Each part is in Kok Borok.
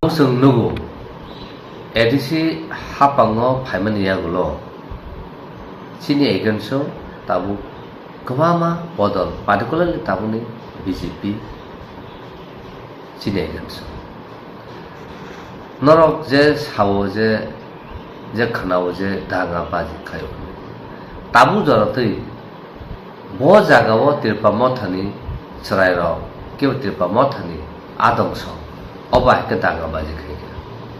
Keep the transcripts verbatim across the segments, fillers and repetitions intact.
Chwng nugo, A D C haphango phaimani yagulo chini against-o tabuk kwbangma bodol, particularly tabukni B J P chini against-o. Norok je sao je, je khwnao je danga baji khaio, tabuk jora twi bo jagao Tripura mothani chwrairok, kebo Tripura mothani adongso, obo hai khe danga baji khai kha.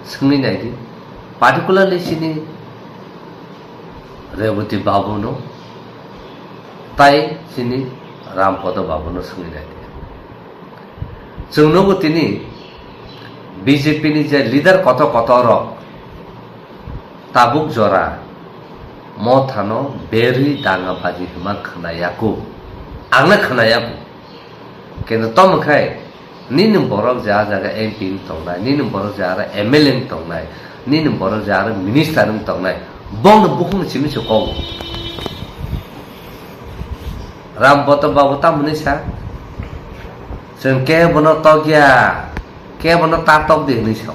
Swngwi nai di, particularly chini Reboti Babu no, tai chini Rampodo Babu no swngwi nai di. Chwng nugo tini B J P ni je leader kotor kotor rok tabuk jora mothano berwi danga baji hwnma khwnayaku, angna khwnayaku. Kintu tomo khai nini borok je ah jaga M P wng tongnai, nini borok je aro M L A wng tongnai, nini borok je aro minister wng tongnai, bongno bukhung simi se kogo. Rampodo Babu tamoni sa, chwng kebono tokya, kebono ta tok di hwnwi sa.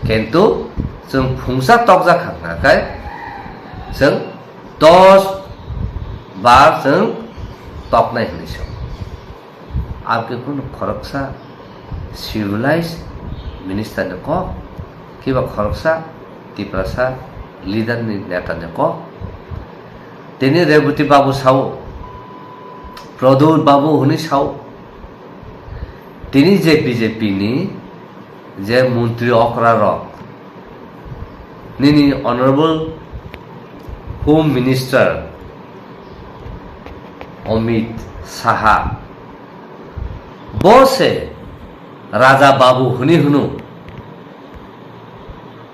Kintu chwng phungsa tokjak kha hwnkha khe chwng dos bar chwng toknai hwnwi sa. Aboni khoroksa civilized minister ni kok, kiba khoroksa Tiprasa leader ni neta ni kok. Tini Reboti Babu sao, Pradyot Babu hwnwi sao. Tini je B J P ni je montri okra rok, nini Honorable Home Minister Amit Saha, bo se Raja Babu hwnwi hwno,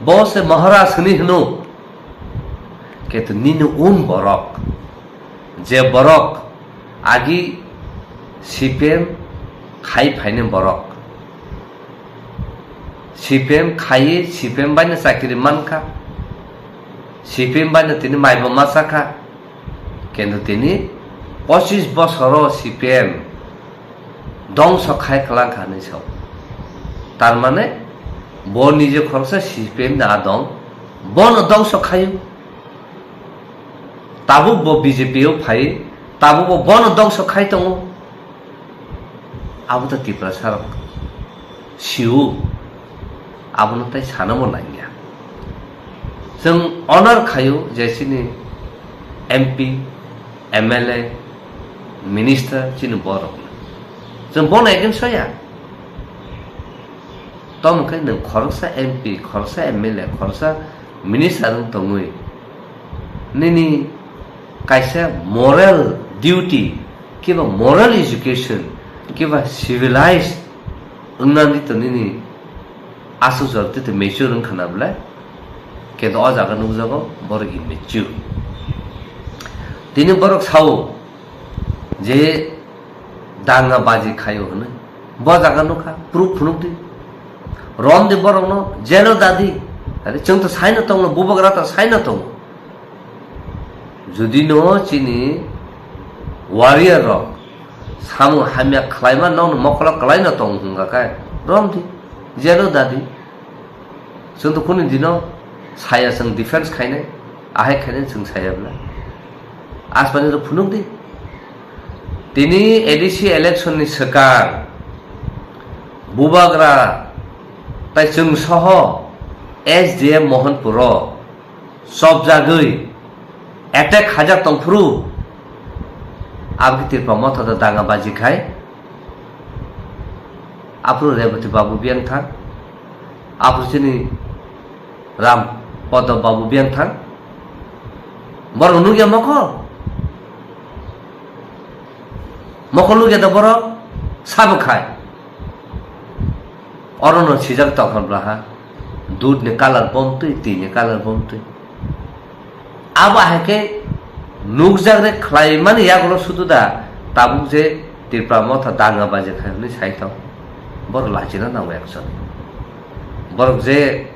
bo se Maharaj hwnwi hwno, kintu nini un borok, je borok agi C P M khai phaini borok, C P M khaiwi C P M baino chakiri mankha, C P M baino tini maibo machakha, kintu tini pochis bosoro C P M dongso khai kwlangkha hinwi sao. Tar mane bo nije khoroksa C P M ni adong, bono dongso khaio. Tabuk bo B J P o phai, tabuk bo bono dongso khai tongo. Abo to Tiprasa rok sio, abono tai sanamo nangya. Chwng honor khaio je chini M P, M L A, minister chini borok. Chwng bono against soya. Tamo khe nwng khoroksa M P, khoroksa M L A, khoroksa minister wng tongwi nini kaisa moral duty, kiba moral education, kiba civilized wngnani to nini aswk jora tei mature wngkha na bwle? Kintu o jaga nukjago borok immature. Tini borok sao je danga baji khaio hwnwi. Bo jaga nukha, proof phunukdi. Romdi borokno, jelo dadi. Are chwng to saino tongo, bubagra to saino tongo. Judi no chini warrior rok samung hamya khlaima nokno mokolo kwlaino tongo hwnkha khe, romdi, jelo dadi. Chwng to kunu dino saya chwng defense khainai, ahai khainai chwng saya bwla. Asmani rok phunukdi. Tini A D C election ni swkang bubagra tai chwng soho S D M Mohanpuro chopjagwi attack khaijak tongphuru, aboni Tripura Motha da danga baji khai, aphuru Reboti Babu biyang thang, aphuru chini Ram Podo Babu biyang thang, borok nukya mokol, mokol nukya da borok sabo khai. Orono sijak tongkha blaha, dudh ni colour bomtwi, twi ni colour bomtwi. Abo hai khe nukjak re khlaimani yagulo sudu da tabuk je Tripura Motha danga baji khai hwnwi sai tong. Borok lachina nango actually. Borok je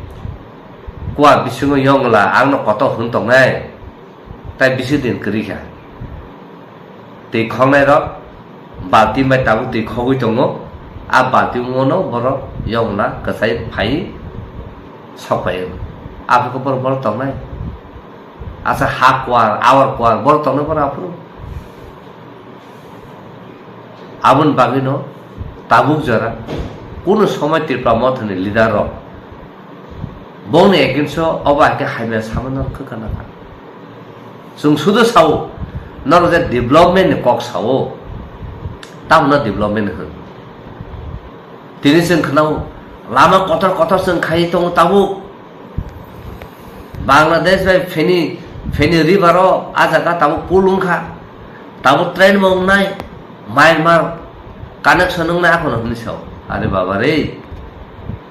kua bisingo yongla angno kotor hwn tongnai. Tai bisi din kwrwi kha. Twi khoknai rok balti bai tabuk twi khogwi tongo. A balti wngmano borok yokna kwchai phai sok phai wng. Aphuru khe borok, borok tongnai. Asa ha kuar, awar kuar, borok tongnai borok aphuru. Aboni bagwino tabuk jora kunu somoi Tipra Mothani leader rok bongni against o obo hai khe hamya sama norok khwkha nangkha. Chwng sudo sao, norok je development ni kok sao, tamno development hwn? Tini chwng khwnao, lama kotor kotor chwng khai tongo tabuk. Bangladesh bai Feni, Feni river o a jaga tabuk pull wngkha, tabuk train bo wngnai, Myanmar connection wngnai, akhorno hwnwi sao. Are baba re,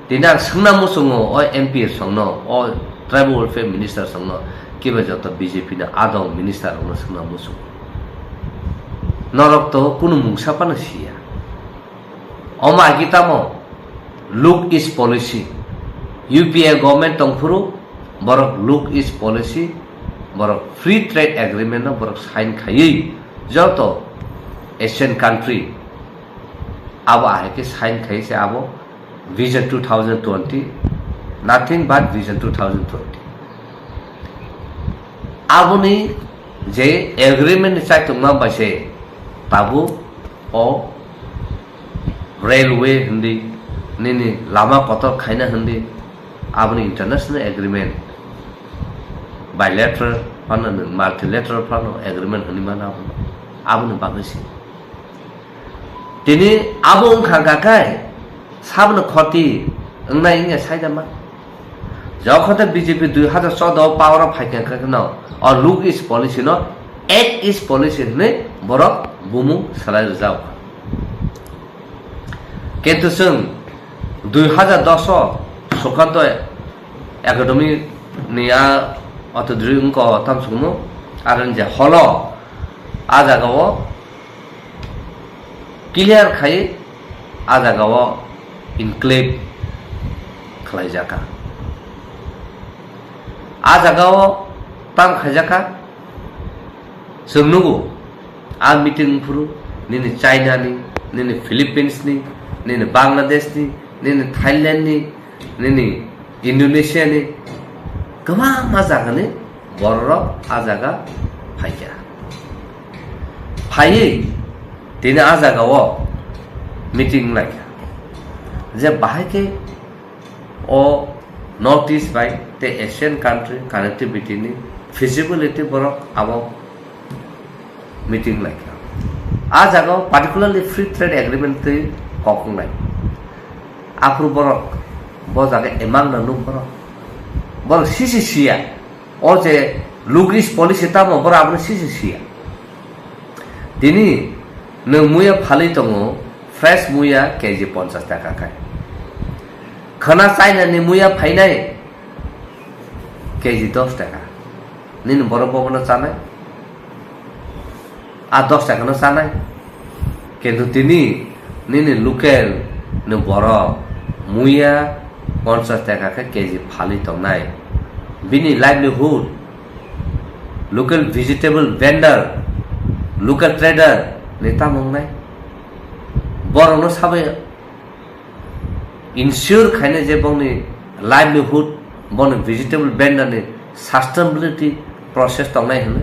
tini ang swngna muchungo o M P songno, o tribal welfare minister songno, kiba joto B J P ni adong minister rokno swngna muchungo. Norok to kunu mungsa phano siya. Omo agi tamo look east policy, U P A government tongphuru borok look east policy, borok free trade agreement no borok sign khaiwi joto Asian country abo ahai khe sign khai se abo Vision two thousand twenty, nothing but Vision two thousand twenty. Aboni je agreement ni chaitokma bai se tabuk o railway hindi, nini lama kotor khaina hindi, aboni international agreement, bilateral phano, multilateral phano agreement hindi mano aboni, aboni bagwi se. Tini abo wngkha hwnkha khe saboni khoti wngnai wngya saida ma. Jokhon tei B J P dui hajar choudo o power o phaikha khe no o look east policy no act east policy hwnwi borok bumung salai rwjak. Kintu chwng dui hajar dos o Sukanto Academy ni a otodri wngkha o tamsukmo, aro je holo a jaga o clear khai a jaga o enclave khlaijak kha. A jaga o tam khaijak kha, chwng nugo, a meeting phuru nini China ni, nini Philippines ni, nini Bangladesh ni, nini Thailand ni, nini Indonesia ni kwbangma jaga ni bororok a jaga phaikha. Phaiwi tini a jaga o meeting wnglaikha je bahai khe o North East bai tei Asian country connectivity ni feasibility borok abo meeting laikha. A jaga o particularly free trade agreement twi kok wngnai. Aphuru borok bo jaga emang na nuk borok. Borok sisi siya. O je look east policy tamo borok abono sisi siya. Tini nwng muya phalwi tongo, fresh muya K G ponchas taka khai. Khwna China ni muya phainai K G dos taka. Nini borok bobono chanai? A dos taka no chanai. Kintu tini nini local ni borok muya ponchas taka khe K G phalwi tongnai. Bini livelihood, local vegetable vendor, local trader ni tamo wngnai? Borokno sabai ensure khaina je bongni livelihood, bongni vegetable vendor ni sustainability process tongnai hwnwi.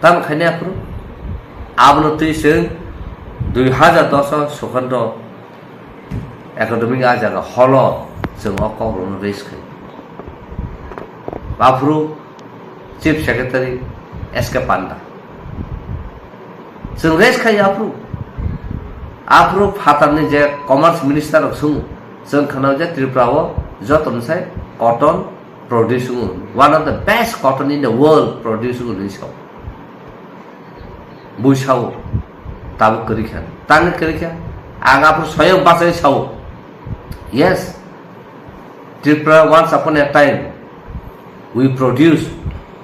Tamo khaina aphuru abono twi chwng dui hajar dos o Sukanto Academic a jaga holo chwng o kok rokno raise khai. Aphuru Chief Secretary S K Panda. Chwng raise khai aphuru. Aphuru phatarni je Commerce Minister rok swngo, chwng khwnao je Tripura o joto ni sai cotton produce wngo, one of the best cotton in the world produce wngo hinwi sao. Bui sao, tabuk kwrwi kha, tangwi kwrwi kha. Ang aphuru soyong bachai sao. Yes, Tripura once upon a time we produce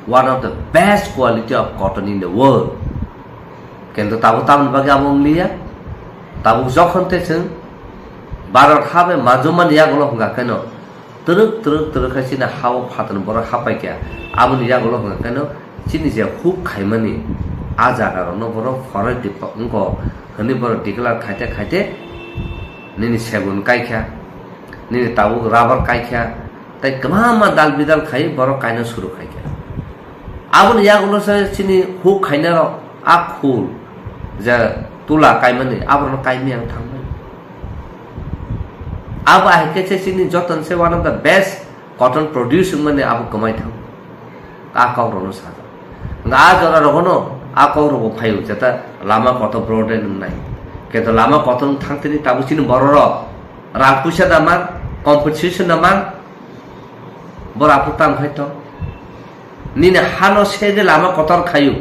one of the best quality of cotton in the world. Kintu tabuk tamoni bagwi abo wngliya. Tabuk jokhon tei chwng Bharat ha bai manjukmani yagulo hwnkha kheno twrwk twrwk twrwk khai chini ha-o phatarni borok hapai kha. Aboni yagulo hwnkha kheno chini je huk khaimani a jaga rokno borok forest depa-, wngkha hwnwi borok declare khaite khaite nini segun kaikha, nini tabuk rubber kaikha, tei kwbangma dal bidal khai borok kaina suru khaikha. Aboni yagulo se chini huk khainarok a khul je tula kaimani aborokno kaimani ang thangmani. Abo ahikhe se chini joton se one of the best cotton produce wngmani abo kwmai thang. A kokrokno sajak. Hwnkhe a jora rogono a kokrokbo phaio jeta lama kotor broad wngnai. Kento lama kotor wng thang tini tabuk chini bororok rang puisa da man, compensation da man, bora aphuru tam khai tong. Nini hano se de lama kotor khaio,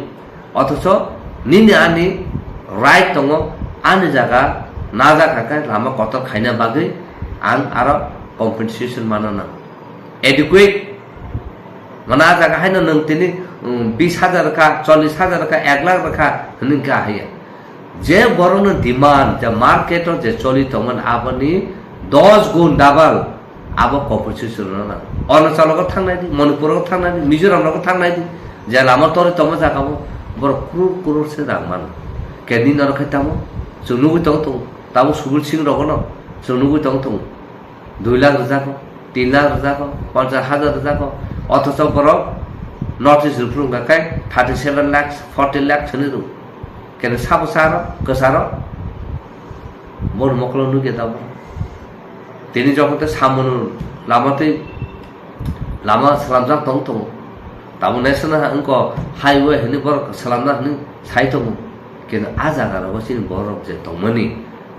othocho nini ani right tongo, ani jaga najak hakhe lama kotor khaina bagwi ang aro compensation mana nang. Adequate. Mane a jaga haino nwng tini, um, bis hajar rwkha, chollis hajar rwkha, ek lakh rwkha hwnwi wngkha haiya. Je borokno demand, je market-o je choli tongmani aboni dos gun double abo compensation rwna nango. Arunachal-o thangnai di, Manipur-o thangnai di, Mizoram-o thangnai di, je lama torwi tongma jaga-o borok crore crore se rang mano. Khe nini oro khe tamo chwng nugwi tong tongo, tamo Subir Singh rogono chwng nugwi tong tongo. Dui lakh rwjago, tin lakh rwjago, ponchas hajar rwjago, othocho borok notice rwphuru wngkha khe thirty seven lakhs, forty lakhs hwnwi rw. Kene sabo saro, kwcharo, boni mokolo nukya tabuk. Tini jokhon tei samung lama tei lama swlamjak tong tongo. Tabuk naisana wngkha highway hwnwi borok swlamna hwnwi sai tongo. Keno a jaga rogo chini borok je tongmani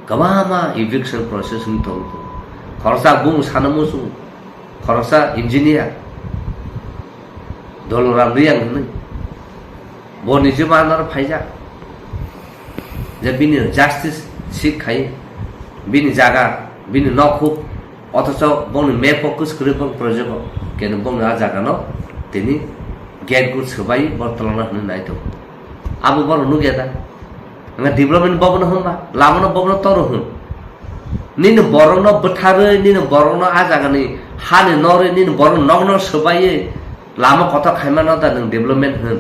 kwbangma eviction process wng tong tongo. Khoroksa bung sana muchung, khoroksa engineer, Doloram Riyang hwnwi. Bo niji manor phaijak. Je bini justice seek khai, bini jaga, bini nok huk, othocho bongni map o kwskwrwi bong project o, keno bongni a jaga no tini gate good swbai bo tolona hwnwi nai tongo. Abo borok nukya da? Nga development bobo no hwnba, lama no bobo no toro hwn. Nini borok no bwtharwi, nini borok no a jaga ni hani norwi, nini borok nok no swbaiwi lama kotor khaima no da nwng development hwn?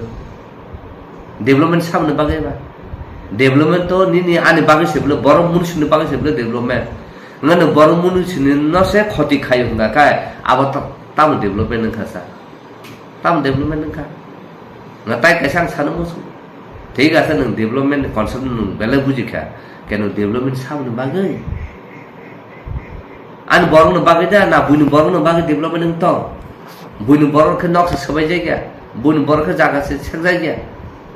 Development saboni bagwi ba? Development to nini ani bagwi se bwle, borok munisini bagwi se bwle development. Nga nwng borok munisini no se khoti khaio hwnga khe abo ta-, tamo development wngkha sa? Tamo development wngkha? Nga tai kaisa ang sana muchung. Thik ase, nwng development ni concept nwng belai bujikha. Khe nwng development saboni bagwi? Ani borokno bagwi da, na buini borokno bagwi development wng tong? Buini borok khe noksa swbai jakya, buini borok khe jaga se sek jakya.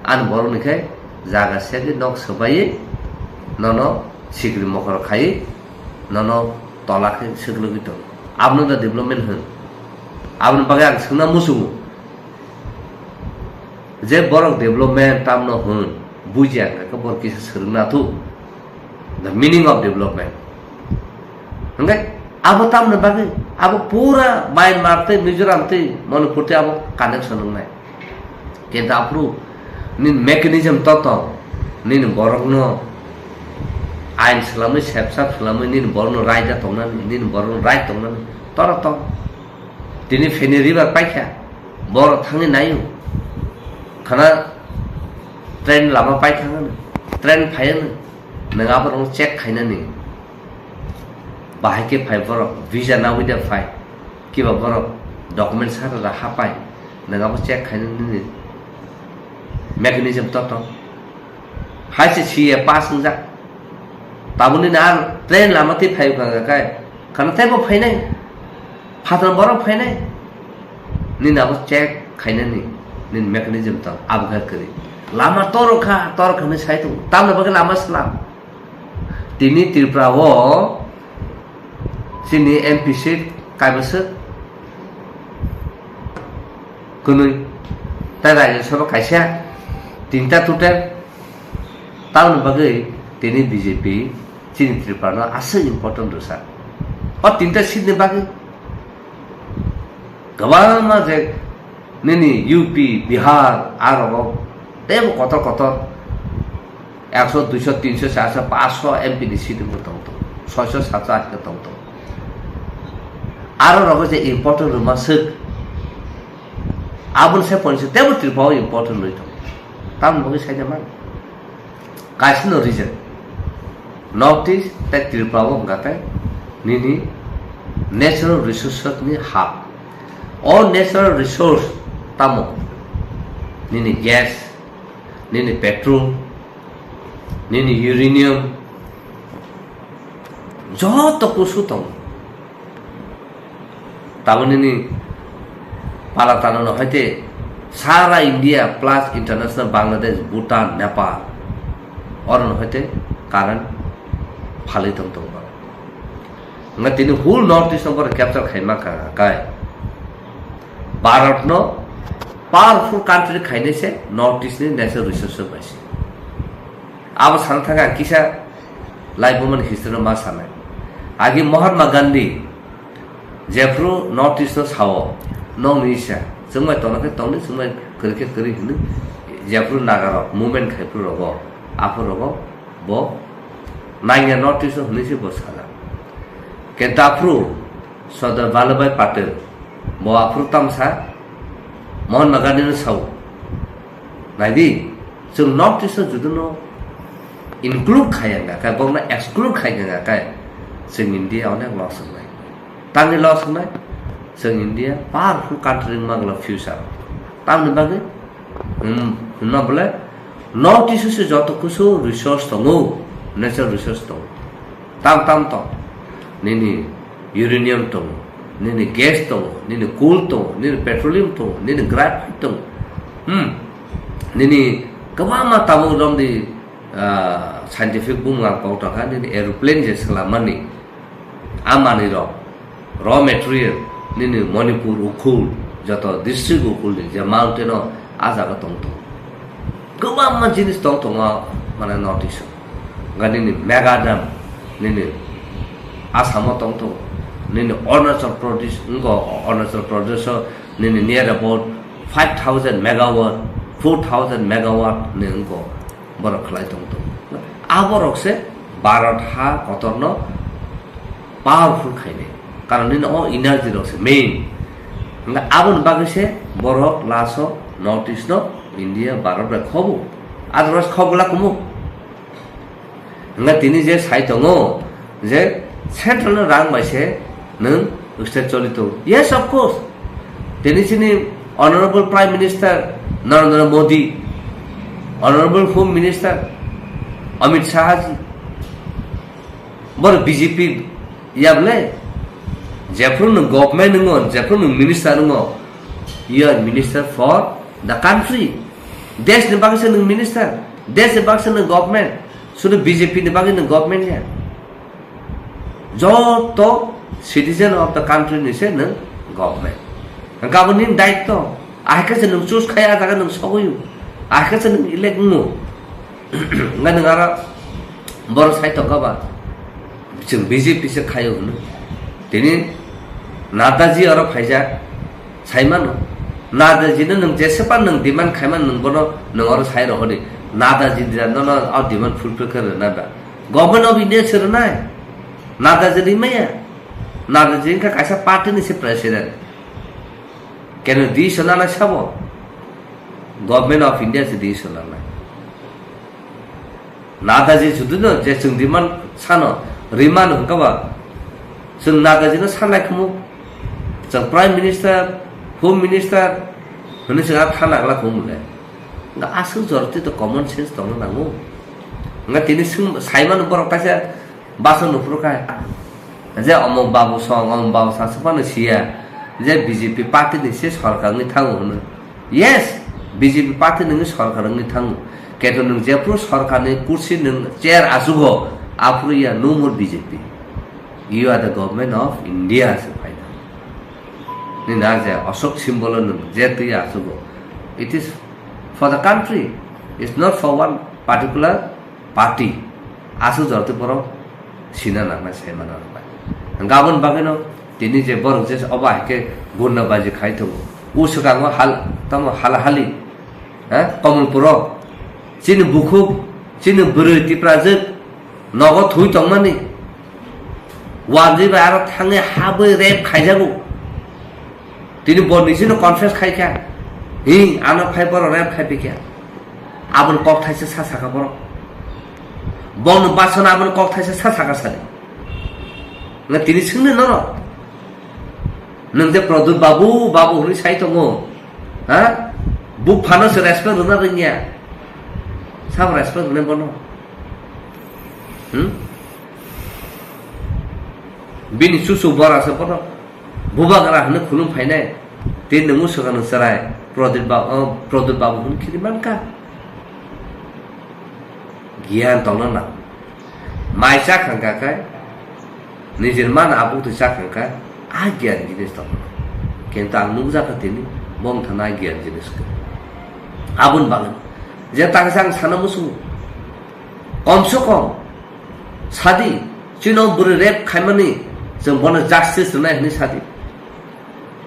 Ani borokni khe jaga segwi nok swbaiwi nono sikri mokol khaiwi nono tola khe swklwgwi tongo. Abono da development hwn? Aboni bagwi ang swngna muchungo. Je borok development tamno hwn, bujiya hwnkhe borok kisa swrwngna thuk. The meaning of development. Hwnkhe abo tamni bagwi, abo pura Myanmar tei Mizoram tei Manipur tei abo connection wngnai. Kintu aphuru nini mechanism to tong, nini borokno ain swlamwi, sepsap swlamwi, nini borokno raida tongnani, nini borokno right tongnani, toro tong. Tini Feni River paikha, borok thangwi naio. Khana train lama paithangano, train phaiano, nwng aborokno check khainani. Bahai khe phai borok, visa nawi da phai, kiba borok document sara da hapai, nwng abo check khainani mechanism to tong. Hai se C A pass wngjak. Tabukni na train lama twi phai wngkha khe, khana teibo phainai. Phatar borok phainai. Nini abo check khainani, nini mechanism tong, abo khe kwrwi. Lama toro kha, toro kha hinwi sai tongo. Tamni bagwi lama swlam. Tini Tripura o chini M P seat kaibwswk kwnwi. Tai Rajya Sabha kaisa, tinta total. Tamoni bagwi tini B J P chini Tripura no aswk important rwsa. O tinta seat ni bagwi kwbangma je nini U P, Bihar, a rogo teibo kotor kotor ekso, duiso, tinso, charso, paanso M P ni seat wngwi tong tong, soiso, satso, aitso tong tong. Aro rogo je important rwma swk, aboni se ponisa teibo Tripura o important rwi tong. Tamoni bagwi saida man. Kaisa no reason. North East tei Tripura o hwnkha khe nini natural resources ni hub. O natural resource tamo? Nini gas, nini petrol, nini uranium, joto kusu tongo. Tabuk nini pala tano no hoite sara India plus international Bangladesh, Bhutan, Nepal, oro no hoite current phalwi tong tongo. Nga tini whole North East no borok capture khaima kha kai. Bharat no powerful country khainai se North East ni natural resources bai se. Abo sana thangkha ang kisa laibumani history no ma sanai. Agi Mahatma Gandhi jephru North East no sao, nokni isa, chwngbai tongna khe tongdi, chwngbai kwrwi khe kwrwi hwnwi, jephru Naga rok movement khai phru rogo, aphuru rogo bo nangya North East no hwnwi se bo sajak. Khe daphru Sardar Vallabhbhai Patel, bo aphuru tamsa Mahatma Gandhi no sao. Naidi, chwng North East o juduno include khai wngkha khe, bokno exclude khai wngkha khe, chwng India onek loss wngnai. Tamni loss wngnai? Chwng India powerful country wngma glak future. Tamni bagwi, hmm, hwnma bole North East o se joto kusu resource tongo, natural resource tongo. Tam tam tong. Nini uranium tongo, nini gas tongo, nini coal tongo, nini petroleum tongo, nini graphite tongo. Hmm. Nini kwbangma tabuk romdi, ah, scientific bumung ang kok tongkha, nini aeroplane je swlamani, a manwi rok, raw material, nini Manipur, Ukhrul, joto district Ukhrul ni je mountain o a jaga tong tongo. Kwbangma jinis tong tongo, mane, North East o. Hwnkhe nini mega dam, nini Assam o tong tongo, nini Arunachal Pradesh, wngkha Arunachal Pradesh o nini near about five thousand megawatt, four thousand megawatt ni wngkha borok khlai tong tongo. Aborok se Bharat ha kotorno powerful khainai. Karon nini o energy rok se main. Hwnkhe aboni bagwi se borok last o North East no India, Bharat bai khobo. Otherwise khobla kumu. Hwnkhe tini je sai tongo je central no rang bai se nwng state choli tongo. Yes, of course. Tini chini Honorable Prime Minister Narendra Modi, Honorable Home Minister Amit Shah ji, boro B J P ya bole? Jephru nwng government wngo, jephru nwng minister wngo, you are minister for the country. Desh ni bagwi se nwng minister, desh ni bagwi se nwng government, sudu B J P ni bagwi nwng government ya. Joto citizen of the country ni se nwng government. Hwnkhe abo nini daitto. Ahai khe se nwng choose khai, a jaga nwng sogwi o. Ahai khe se nwng elect wngo. Hwnkhe nwng aro borok sai tongkha ba, chwng B J P se khaio hwnwi. Tini Nadaji oro phaijak, sai mano. Nadaji no nwng jesepa nwng demand khaimano, nwng bono nwng oro sai rohordi. Nadaji dida nono o demand fulfill khe rwna ba. Government of India se rwnai. Nadaji rimaya. Nadaji wngkha kaisa party ni se president. Keno decision nanai sabo? Government of India se decision nanai. Nadaji juduno je chwng demand sano, rimano hwnkha ba, chwng Nadajino sanlai khumu, chwng Prime Minister, Home Minister hwnwi chwng a thana glak khumu le. Nga aswk joroti to common sense tongna nango. Nga tini swng saimano borok kaisa basa nuphuru kha. Je omo babu song, omo babu sa, se phano siya je B J P party ni se sorkar wngwi thango hwnwi. Yes, B J P party nwngwi sorkar wngwi thango. Keto nwng jephru sorkar ni kursi nwng chair achugo, aphuru ya no more B J P. You are the government of India se phaina. Ni na je Ashok symbol nwng je twi achugo. It is for the country. It's not for one particular party. Aswk joroti borok sina nangnai sai mano rok bai. Gabon bagwino tini je borok je obo hai khe gunda baji khai tongo. U swkango hal, tamo hala hali, ha, Komolpuro. Chini bukhuk, chini bwrwi Tiprajwk nogo thui tongmani. Wanjwi bai aro thangwi habwi rape khaijago. Tini bo nijino confess khai kha. Hi, ano phai borok rape khai pikha. Aboni kok thaisa sa saka borok. Bono basona aboni kok thaisa sa saka sadi. Nga tini swngni nono. Nwng je Pradyot babu, babu hwnwi sai tongo. Ha? Buphano se respect rwna rwngya. Sabo respect rwnai bono. Hmm? Bini chuchu bora se bono. Bubagra hwnwi khulum phainai. Tei nwng swkang nwng chwrai. Pradyot ba-, oh, Pradyot babu hwnwi khiri mankha. Giyan tongna nang. Mai cha khangkha khai, nijini mana abuk twi cha khangkha, a giyan jinis tongna nang. Kintu ang nukjakha tini, bong thana a giyan jinis khe. Aboni bagwi, je taksa ang sana muchungo. Kom se kom, sadi, chino bwrwi rape khaimani, chwng bono justice rwnai hwnwi sadi.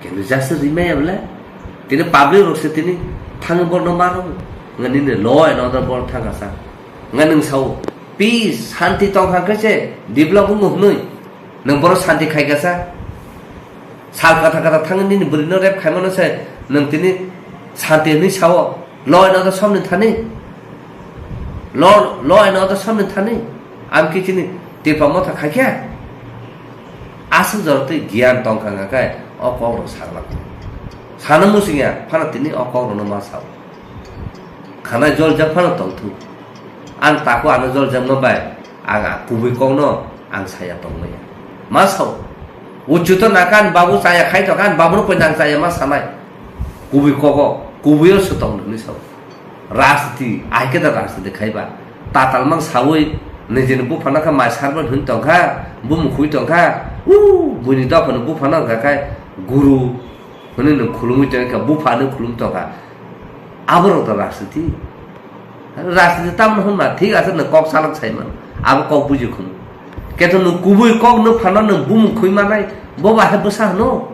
Kintu justice rimaya bole, tini public rok se tini thangwi borno mano, nga nini law and order bor thangkha sa. Nga nwng sao, peace, santi tongkha khe se develop wngo hwnwi, nwng boro santi khaikha sa. Sal kata kata thangwi nini bwrwino rape khaimano se, nwng tini santi hwnwi sao. Law and order somni thani. Law, law and order somni thani. Am kichini Tipra Motha khaikha. Aswk jorok tei giyan tongkha hwnka khe o kok rok sakna. Sana muchungya phano tini o kok rokno ma sao. Khana joljak phano tongthu. Ang tako ano joljak ma bai. Ang a kubui kokno ang saya tongmaya. Ma sao. Uchuto nakan babu chaya khai tokan babu no koi nang chaya ma sanai. Kubui kogo, kubui o se tong nini sao. Rajniti, ai khe da rajniti khai ba. Tatal mang saui, nijini buphano kha mai sarban hwn tong kha, bumung khui tong kha. U, buini dophano buphano hwn kha khai guru. Hwnwi nwng khulumwi tongkha, buphano khulum tongkha. Aborok da rajniti. Rajniti tamno hwnma, thik ase nwng kok salak saiman. Abo kok buji khum. Keto nwng kubui kok nwng phano nwng bumung khui manai, bo ba hai bwsa hwno.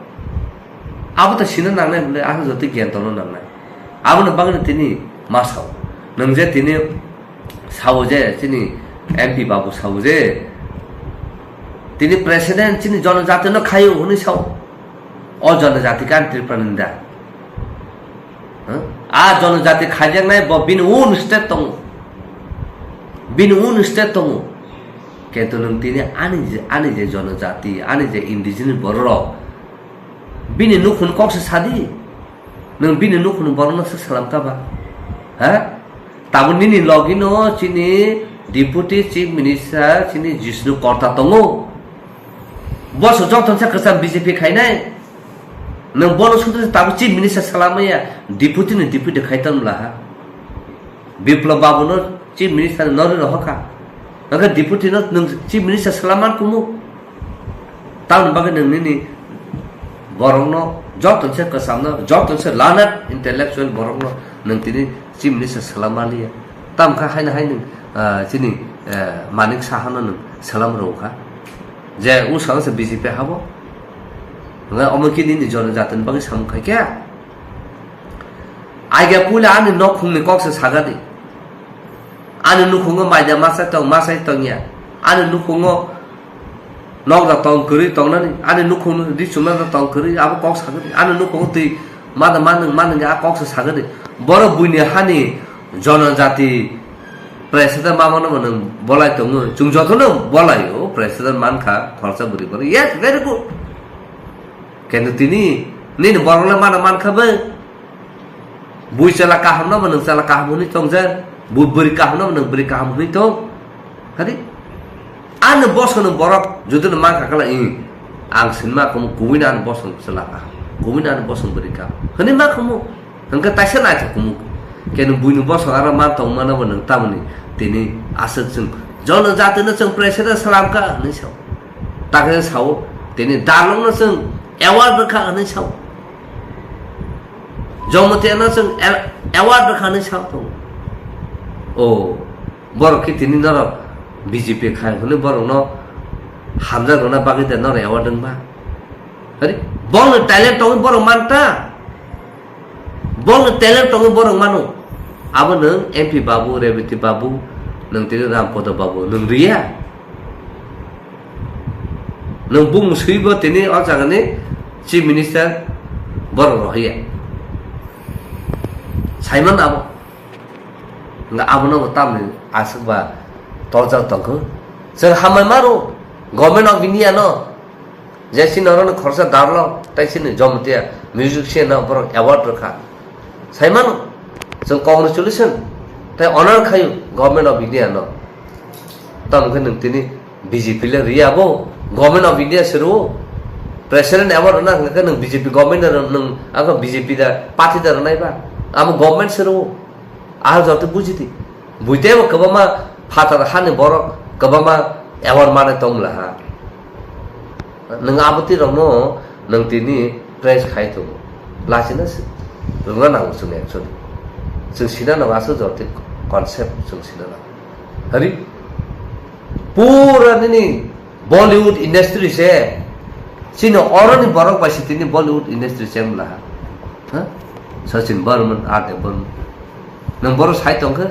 Abo to sino nangnai bwle, abo joto giyan tongno nangnai. Aboni bagwi tini ma sao. Nwng je tini sao je, chini M P babu sao je, tini president chini jonojatino khaio hwnwi sao. O jonojati kan Tripura ni da. Huh? A jonojati khaijaknai bo bini own state tongo. Bini own state tongo. Kintu nwng tini ani je, ani je jonojati, ani je indigenous bororok, bini nukhung kok se sadi. Nwng bini nukhung borokno se salam kha ba? Ha? Tabuk nini logino chini Deputy Chief Minister chini Jishnu Korta tongo. Boso joto se kwcham B J P khainai. Nwng bono sudhu tabuk Chief Minister salamaya, Deputy ni Deputy khai tong bwla ha. Biplab Babu no Chief Minister ni norwi rohor kha. Hwnkhe Deputy no nwng Chief Minister salam man kumu. Tamoni bagwi nwng nini borokno joto se kwchamno, joto se learned intellectual borokno nwng tini Chief Minister salam maliya. Tamo kha haino hai nwng, ah, chini, eh, Manik Saha no nwng salam rw kha. Je usang se B J P habo. Hwnkhai omo khe nini jonojatini bagwi samung khai khe. Aiga puila ani nokhungni kok se sagadi. Ani nukhungo maida masa tong, masa tongya. Ani nukhungo nokda tong kwrwi tongnani. Ani nukhungno ri chumnada tong kwrwi, abo kok sagadi. Ani nukhungo twi mada manung, manung a kok se sagadi. Borok buini hani jonojati president mamano bo nwng bolai tongo. Chwng jotono bolaio, president mankha, khoroksa bwrwi borok. Yes, very good. Kintu tini, nini borokno mana mankha bo. Bui chwla kahamno bo nwng chwla kaham hwnwi tongjak. Bui bwrwi kahamno bo nwng bwrwi kaham hwnwi tong. Hadi? Ano bosongni borok jotoni mankha kala, ih, ang sinma kumu kubui na ano bosong chwla kaham. Kubui na ano bosong bwrwi kaham. Hwnwi ma kumu. Hwnkhe taisa naithok kumu. Keno buini bosong aro man tong mano bo nwng tamoni tini aswk chwng jonojatino chwng president salam kha hwnwi sao. Takhe sao tini dalongno chwng award rwkha hwnwi sao. Jomotiyano chwng a-, award rwkha hwnwi sao tongo. O borok khe tini norok B J P khai hwnwi borokno hamjak rwna bagwi de norok award wngma. Hari, bongni talent tongwi borok manta. Bongni talent tongwi borok mano. Abo nwng M P babu, Rebati babu, nwng tini Rampodo babu, nwng riya. Nwng bumung swibo tini o jagani Chief Minister borok rohiya. Saiman abo. Nga abono bo tamni aswk ba Torjak tongkhu. Chwng hambai maro, Government of India no, je chini oro no khoroksa darlok, tai chini Jamatia musician no borok award rwkha. Saimano, chwng congratulation, tai honor khayu Government of India no. Tamo khe nwng tini B J P le riya bo, Government of India se rwo. President award rwna hwnkhe nwng B J P government da rw-, nwng abo B J P da party da rwnai ba? Amo government se rwo. Ahal jor twi buji di. Buitebo kwbangma phatar hani borok kwbangma award manai tong bwla ha. Nwng abo twi rokno nwng tini praise khai tongo. Lachina se rwna nango chwng actually. Chwng sina nango aswk jor twi concept chwng sina nango. Hari pura nini Bollywood industry se, chini oroni borok bai se tini Bollywood industry cheng bwla ha. Ha? Sachin Barman, R D Barman. Nwng borok sai tongkhe?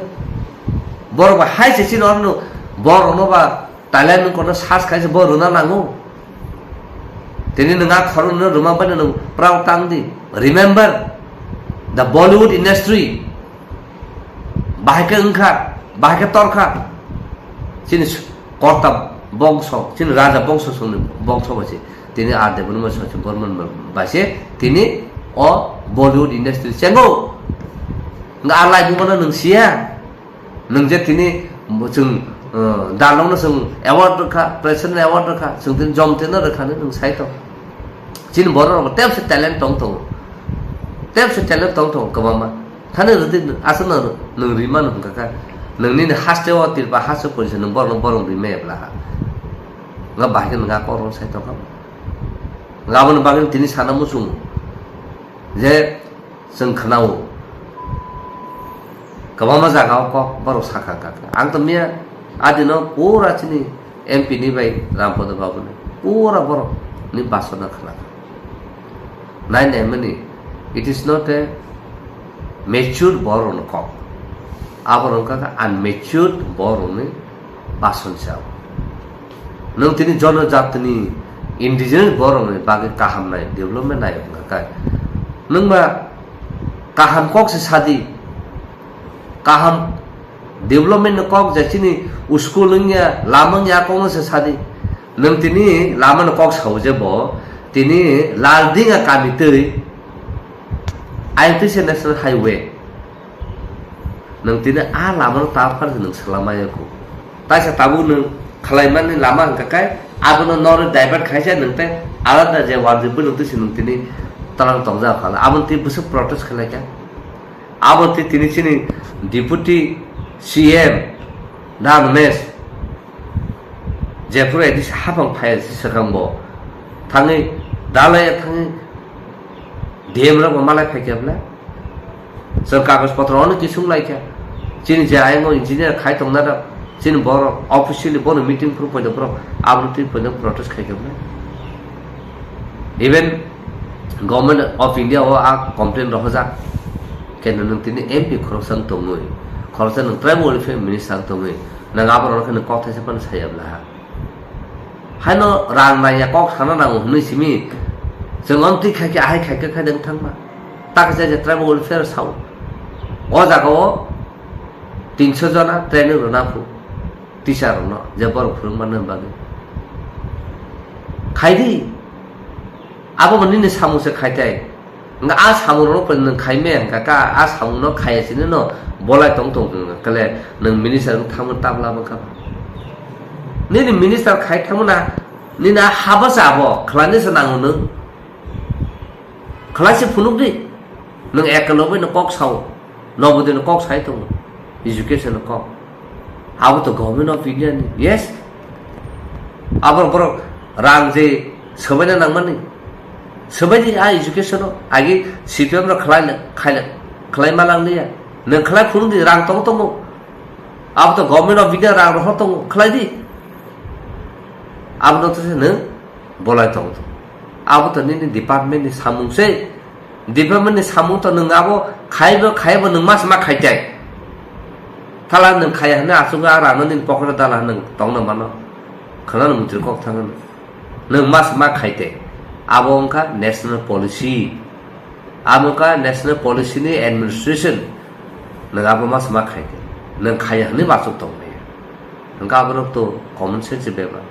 Borok bai hai se chini oroni borokno ba talent nwng kono search khai se bo rwna nango. Tini nwng a khorokno rwma bai nwng proud tang di. Remember the Bollywood industry. Bahai khe wngkha, bahai khe torkha. Chini s-, korta bongso, chini raja bongso songni bongso bai se. Tini R D Barman, Sachin Barman bai se tini o Bollywood industry chengo. Nga a laibumano nwng siya. Nwng je tini chwng, uh, dalokno chwng award rwkha, president award rwkha, chwng tini Jomtino rwkha nw nwng sai tong. Chini borok rok tebse talent tong tongo. Tebse talent tong tongo kwbangma. Thani rwdi aswk no nwng rimano hwnkha kha. Nwng nini haste o tirpa haste porisa nwng borokno borok rimaya bwla ha. Nga bahai khe nwng a kok rok sai tongkha. Nga aboni bagwi tini sana muchungo. Je chwng khwnao. Kwbangma jaga o kok borok sakha kha. Ang to miya adino pura chini M P ni bai Rampada Babu ni pura borok ni basona khwlak. Nai nai mani, it is not a mature borok ni kok. Abo wngkha kha unmatured borok ni bason se abo. Nwng tini jonojatini indigenous borok ni bagwi kaham nai development nai wngkha kha. Nwng ba kaham kok se sadi. Kaham development ni kok je chini school wngya, lama wngya, kok no se sadi. Nwng tini lama ni kok sao je bo, tini Laldinga kami twi I T C National Highway. Nwng tini a lama no ta phar nwng salamaya kho. Taisa tabuk nwng khwlaimani lama hwnkha khe abono noro divert khaisa nwng tei alada je wanjwi bwlwng twi se nwng tini twlang tongjak kha. Aboni twi bwswk protest khlaikha. Abo twi tini chini Deputy C M Dharmesh jephuru A D C hapang phai swkang bo thangwi dalai thangwi D M rok bo malai phaikha bwle. Chwng kagoj potro ono kisung laikha. Chini je ayang o engineer khai tongna rok, chini borok officially bono meeting phuru poito borok aboni twi poito protest khaikha bwle. Even Government of India o a complain rohorjak. Khe nwng tini M P khoroksa wng tongwi, khoroksa nwng tribal welfare minister wng tongwi, nwng aborok khe nwng kok thaisa phano saya bwla ha. Haino rang nangya kok sana nango hwnwi simi chwng amtwi khai khe ahai khai khe khai dang thangma. Taksa je tribal welfare sao. O jaga o tinso jona training rwna phu teacher rokno je borok phwrwngmani bagwi. Khai di. Abo bo nini samung se khai tai. Hwnkha a samung rok nwng khai me hwnkha kha, a samung no khaiya sini no bolai tong tong hwnkha khe le nwng minister wng thangma tabla bwkha. Nini minister khai thangma na, nini a haba se abo khwlai ni se nango nwng. Khwlai se phunuk di. Nwng ekalobai no kok sao. Nobodino kok sai tongo, education kok. Abo to Government of India ni, yes. Abo borok rang je sobaina nangmani. Sobaidi a education o agi C P M rok khlai, khlai, khlai malang liya. Nwng khlai phunuk di rang tongo tongo. Abo to Government of India rang rohor tongo, khlai di. Abo no to se nwng bolai tongo. Abo to nini department ni samung se. Department ni samung to nwng abo khaibo, khaibo nwng mas ma khaitai. Thala nwng khaiya hwnwi aswk a rano nini pocket o dala nwng tongna mano. Khwnano mutri kok thangno. Nwng mas ma khaitai. Abo wngkha national policy. Abo wngkha national policy ni administration. Nwng abo mas ma khaitai. Nwng khaiya hwnwi bachuk tongmaya. Hwnkhe aborok to common sense ni bebak.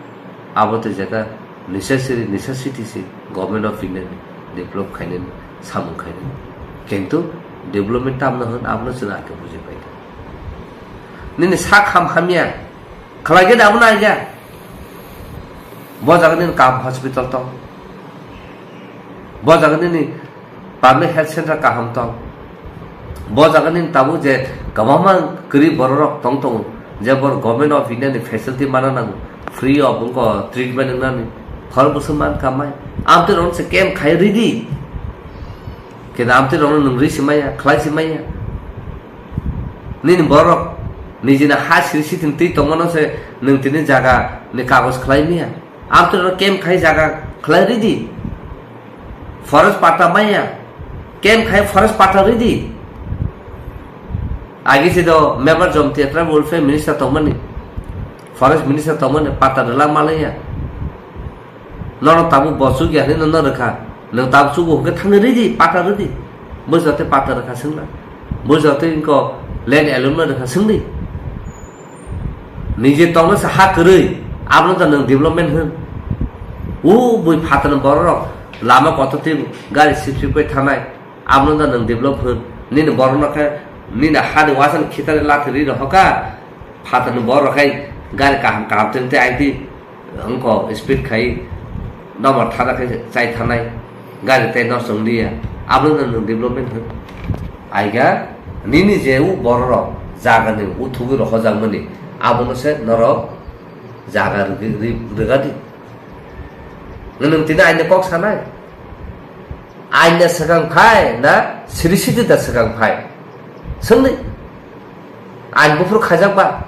Abo to jeta necessary, necessity se Government of India ni develop khainani, samung khainani. Kintu development tamno hwn, abono chwng ake buji paikha. Nini sak ham hamya, khlaigwi da abono aija. Bo jaga nini kaham hospital tong. Bo jaga nini public health center kaham tong. Bo jaga nini tabuk je kwbangma kwrwi bororok tong tongo, je bor Government of India ni facility mana nango, free of wngkha treatment wngnani, khorok bwswk man kamai. Amtwi rok se camp khai ridi. Kintu amtwi rokno nwng rwi simaya, khlai simaya. Nini borok nijini ha siri sitin twi tongmano se nwng tini jaga ni kagoj khlai miya. Amtwi rok camp khai jaga khlai ridi. Forest pata maya. Camp khai forest pata ridi. Agi se do member Jomtia Tribal Welfare Minister tongmani. Forest Minister tongmani pata rwla malaya. Nono tabuk bo chukya hinwi nono rwkha. Nwng tabuk chugo hwnkhe thangwi ridi, pata ridi. Bujao tei pata rwkha swngna. Bujao tei wngkha land allotment rwkha swngdi. Nije tongno se ha kwrwi, abono da nwng development hwn. O bui phatarni bororok lama kotor twi gari sip sip bai thanai, abono da nwng develop hwn. Nini borokno khe nini hani wasani khitari lathi rwi rw hoka, phatarni borok khai gari kaham kaham twi twi aidi wngkha speed khai. Nobar thana khe chai thanai, gari tei nosto wng liya, abono nwng development hwn. Aiga nini je u bororok jagani u thugwi rohojakmani, abono se norok jaga rwgwi-, rwi-, rwgadi. Nwng tini aini kok sanai? Aini swkang phai na siri siti da swkang phai? Swngdi. Ain buphuru khaijak ba?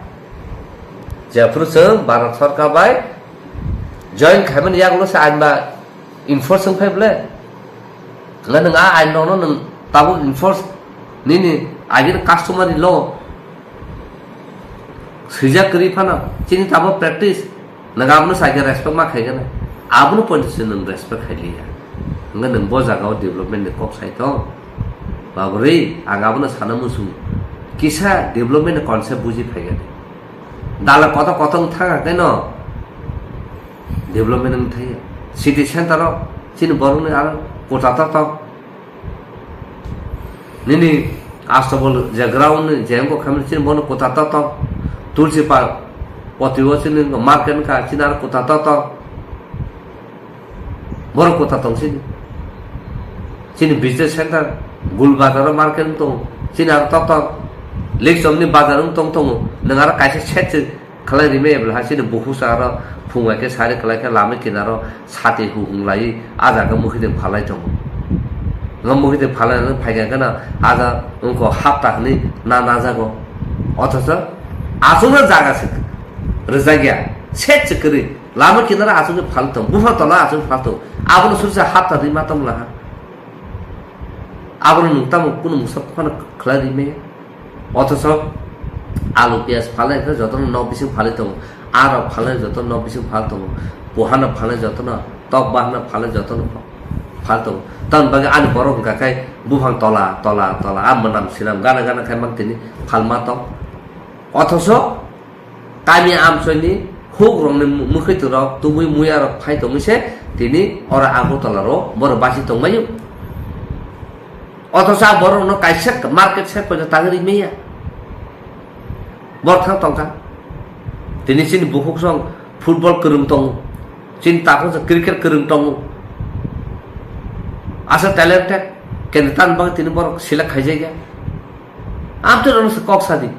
Jephuru chwng Bharat Sarkar bai join khaimani yagulo se ain ba enforce wng phai ble? Nga nwng a ain rokno nwng tabuk enforce nini agini customary law swijak kwrwi phano chini tabuk practice. Nwng abono sakhe respect ma khaigana, abono poito se nwng respect khailiya. Hwnkhe nwng bo jagao development ni kok sai tong. Baborwi, ang abono sana muchungo. Kisa development ni concept buji phaigani. Dala kotor kotor wng thang khe no development wng thaiya. City center o chini borokni aro kota to tong. Nini Astabol je ground ni je wngkha khamni chini bono kota to tong. Tulsi pa poti o chini market wngkha chini aro kota to tong. Borok kota tong chini. Chini business center, Gul Bazar o market wng tongo. Chini aro to tong. Likchom ni bazar wng tong tongo. Nwng aro kaisa set se khlai rimai ble ha chini bukhuk sa aro phung bai khe sari kwlai khe lama kinaro sati hu hung lai a jaga mukhi de phalai tongo. Nga mukhi de phalai nang phai khe na a jaga wngkha hapta hwnwi na na jago. Othocho aswkno jaga se rwjak ya, set se kwrwi lama kinaro aswk phal tong, buphang tola aswk phal tong. Abono sursa hapta rwi ma tong laha. Abono nwng tamo kunu mungsa phano khlai rimai. Othocho alu piyaj phalai khe jotono nok bising phalai tongo, arok phalai jotono nok bising phal tongo, pohano phalai jotono, tok bahano phalai jotono phal tongo. Tamoni bagwi ani borok wngkha khe buphang tola, tola, tola, a mwnam sinam gana gana khai mang tini phalma tong. Othocho kami amchoini hukrokni mwkhwtwrok tubui muyarok phai tongwi se tini oro Agartala ro borok basi tongbaio. Othocho a borokno kaisa market se koino tangwi rimaya. Borok thang tongkha. Tini chini bukhuk song football kwrwng tongo. Chini takhuk song cricket kwrwng tongo. Asa talented. Kene tan bang tini borok select khaijakya. Amtwi rokno se kok sadi.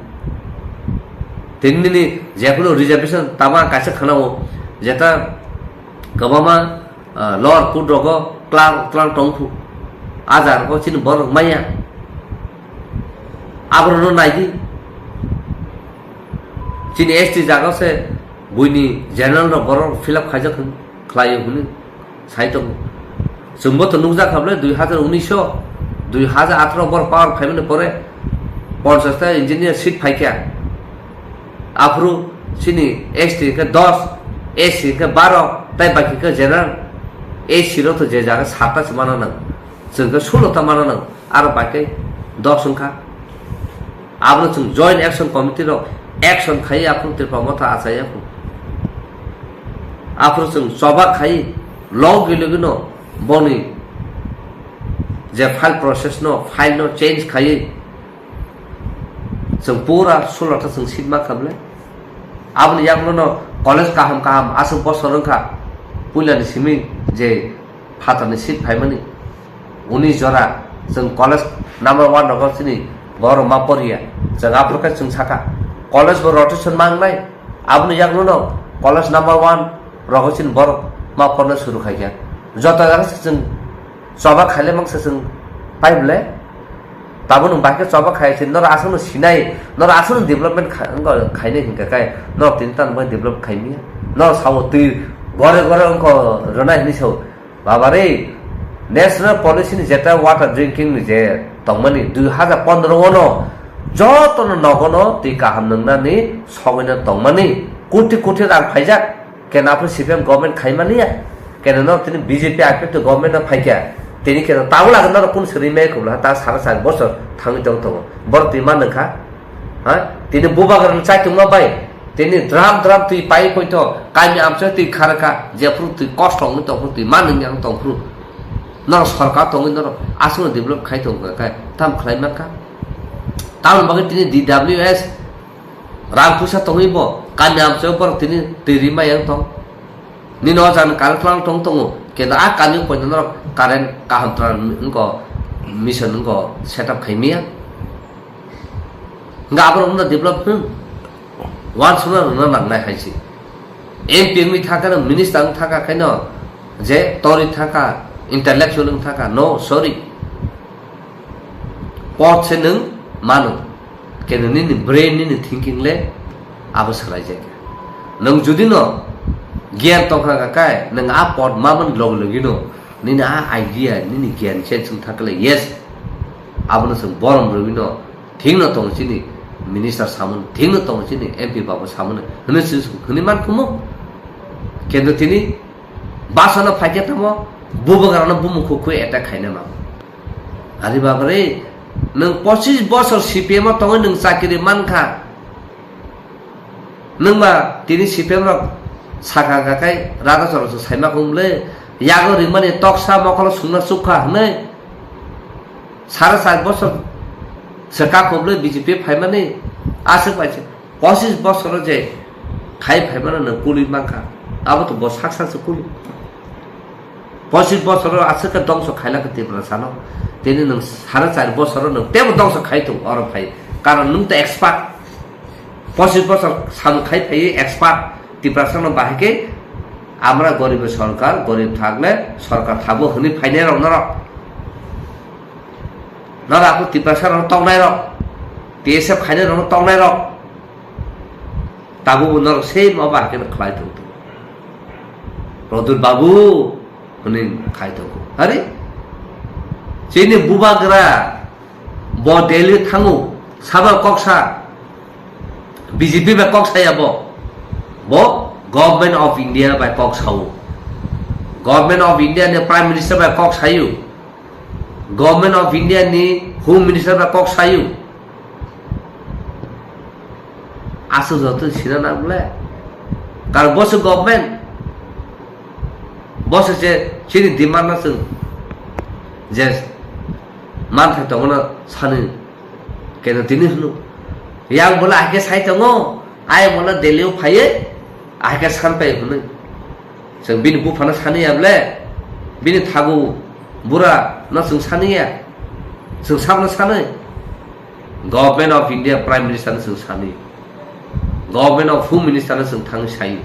Tini nini jephuru reservation tama kaisa khwnao jeta kwbangma ah, lower court rogo tlang, tlang tongphu. A jaga rogo chini borok maya. Aborokno naidi. Chini S T jaga se buini general rok borok fill up khaijak hwn, khlaio hwnwi sai tongo. Chwngbo to nukjak kha bwle dui hazar unis o, dui hazar atharo borok power phaimani pore ponchash ta engineer seat phaikha. Aphuru chini S T khe dos, S C khe baro, tai baki khe general. S C rok to je jaga satta se mana nang, chwng khe sulo ta mana nang, aro bai khe dos wngkha. Abono chwng Joint Action Committee rok action khai aphuru Tripura Motha achai aphuru. Aphuru chwng choba khai logi logi no boni je file process no, file no change khai chwng pura sulata chwng seat ma khamle. Aboni yakno no college kaham kaham aswk bosor wngkha puilani simi je phatarni seat phaimani. Uni jora chwng college number one rogo chini borok ma poriya. Chwng aphuru khe chwng sakha, college bo rotation ma wngnai. Aboni yakno no college number one rogo chini borok ma porna suru khaikha. Joto jaga se chwng choba khaile mangsa chwng pai bwle. Tabuk nwng bahai khe choba khai se, norok aswkno sinai, norok aswkno development kha-, wngkha khainai hinkha khe, norok tini tamo bai develop khaimya. Norok sao twi gore gore wngkha rwnai hinwi sao. Baba re, national policy ni jeta water drinking ni je tongmani dui hazar pondro ono jotono nogono twi kaham nwngnani sogoino tongmani koti koti rang phaijak. Kena aphuru C P M government khaimani ya. Kena no tini B J P aphuru to government no phaikya. Tini kena tabuk lagi norok kun siri mai khobla ta sara sari bosor thangwi tong tongo. Borok twi man nangkha. Ha? Tini bubagra no chai tongma bai. Tini drum drum twi pai poito. Kami amchai twi kharaka. Jephuru twi kosto wngwi tongphuru twi man nangya wng tongphuru. Norok sorkar tongwi norok aswkno develop khai tongkha khe tam khlai mankha. Tamoni bagwi tini D W S rang puisa tongwi bo kami amchai borok tini twi ri maya wng tong. Nini o jani current plant tong tongo, kenda a kami poito norok current kaham tran wngko mission wngko set up khai maya. Hingke aborok wngkha development wansukna rwna nangnai hai se. M P wngwi thaka, minister wng thaka khaino je tori thaka, intellectual wng thaka, no, sorry. Pot se nwng mano. Keno nini brain, nini thinking le abo swlai jai kha. Nwng jodi no giyan tongkha kha kai, nwng a pot mamani logi logi no nini a idea, nini giyan change wng thakle, yes, abono chwng borom rwino thik no tongo chini minister samung, thik no tongo chini M P babu samung hwnwi se hwnwi man khumo. Keno tini basano phaikhe tamo bubagrano bumung khukhui attack khaina nango. Ari babare, nwng pochis bosor C P M o tongwi nwng chakiri mankha. Nwngma tini C P M rok sakha kha khai raga choro se saima khum le, yago ringmani toksa mokolo sungna chukha hwnwi sara char bosor se kakhum le B J P phaimani aswk bai se. Pochis bosoro je khai phaimano nwng kului mankha, abo to bo sak sak se kului. Pochis bosoro aswk khe dongso khailak khe Tiprasano, tini nwng sara char bosoro nwng tebo dongso khai tongo oro phai, karon nwng to expert. Pochis bosor sam khai phaiwi expert Tiprasano bahai khe amra goribo sorkar, gorib thagle sorkar thabo hwnwi phainai rok norok. Norok ako Tiprasa rok tongnai rok, T S F khainai rok tongnai rok. Tabukbo norok sei ma bai khe khlai tong tong. Rodur babu hwnwi khai tongo. Hari? Chini bubagra bo Delhi thango, sabo kok sa, B J P bai kok saya bo. Bo Government of India bai kok sao. Government of India ni Prime Minister bai kok sayo. Government of India ni Home Minister bai kok sayo. Aswk joto sina nang bole. Karon bo se government. Bo se je chini demand na chwng je manthai tongmano sani keno tini hwno. Yang bole ahike sai tongo, ai mono Delhi o phaiye ahike san pai hwnwi. Chwng bini buphano saniya bole, bini thagu bura no chwng saniya, chwng sabno sanwi. Government of India Prime Minister no chwng sani, Government of Home Minister no chwng thangwi sai,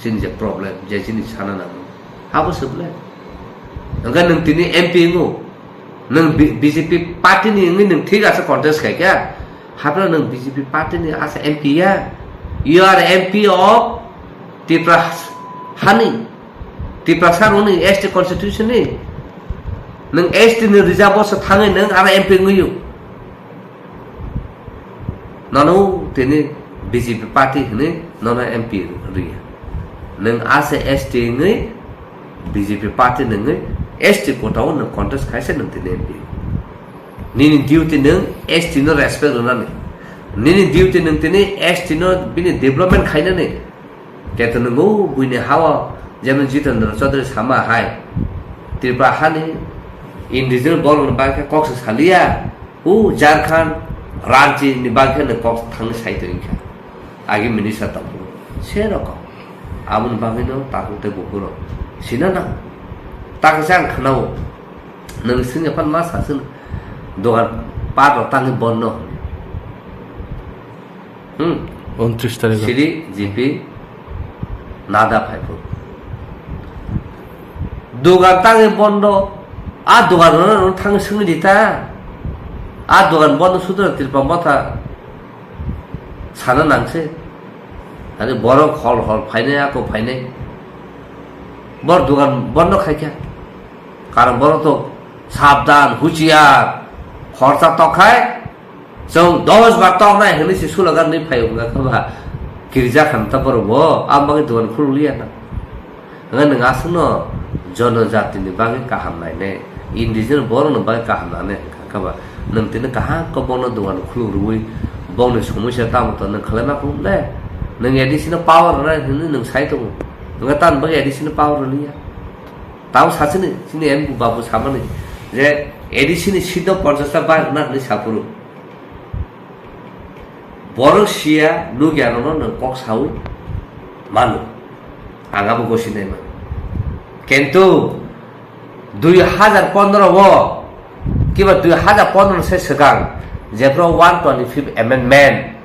chini je problem, je chini sana nango, abo se bole. Hwnkhe nwng tini M P wngo, nwng B-, B J P party ni wngwi nwng thik asa contest khaikha, haphano nwng B J P party ni asa M P ya, you are M P of Tipra hani, Tiprasa rokni S T constitution ni, nwng S T ni reserve o se thangwi nwng aro M P wngwi o. Nono tini B J P party hwnwi nono M P rwya. Nwng ase S T wngwi B J P party nwngwi S T quota o nwng contest khaise nwng tini M P. Nini duty nwng S T no respect rwnani. Nini duty nwng tini S T no bini development khainani. Keto nwngo buini hao, jemon Jitendra Chaudhary sama hai. Tripura hani indigenous borok ni bagwi khe kok se saliya. O Jharkhand, Ranchi ni bagwi khe nwng kok thangni sai tongkha. Agi minister tongphuru. Se rokom. Aboni bagwino takhuk tei buphuru. Sina na. Taksa ang khnao. Nwng swngya phan ma sa swn. Dogan pat rok tangwi bondo. Hmm. Untris tarikh. Siri G P Nada phaiphuru. Dogan tangwi bondo. A dogan rok thang swngwi di ta. A dogan bondo sudra Tripura motha sana nangse. Ani borok hol hol phainai, ako phainai. Bor dogan bondo khaikha. Karon borok to sabdan, huchiar, khorcha tok khai, chwng dos bar tok nai hwnwi se slogan nwi phai wngkha khe ba, kirja khan ta borok bo, ang bagwi dogan khuluk liya na. Hwnkhai nwng aswkno jonojatini bagwi kaham nainai, indigenous borokni bagwi kaham nanai hwnka khe ba, nwng tini kaham khe bono dogan khuluk rwui, bongni somosya tamo tong nwng khlai ma phunuk le, nwng A D C no power rwnai hwnwi nwng sai tongo, hwnkhai tamoni bagwi A D C no power rwliya. Tamo sachini, chini M P babu samani je A D C ni seat no ponchash ta bai rwna hwnwi saphuru. Borok siya nukya rokno nwng kok saui mano. Ang abo gosi naima. Kintu dui hajar pondro o kiba dui hajar pondro se swkang jephru one twenty fifth amendment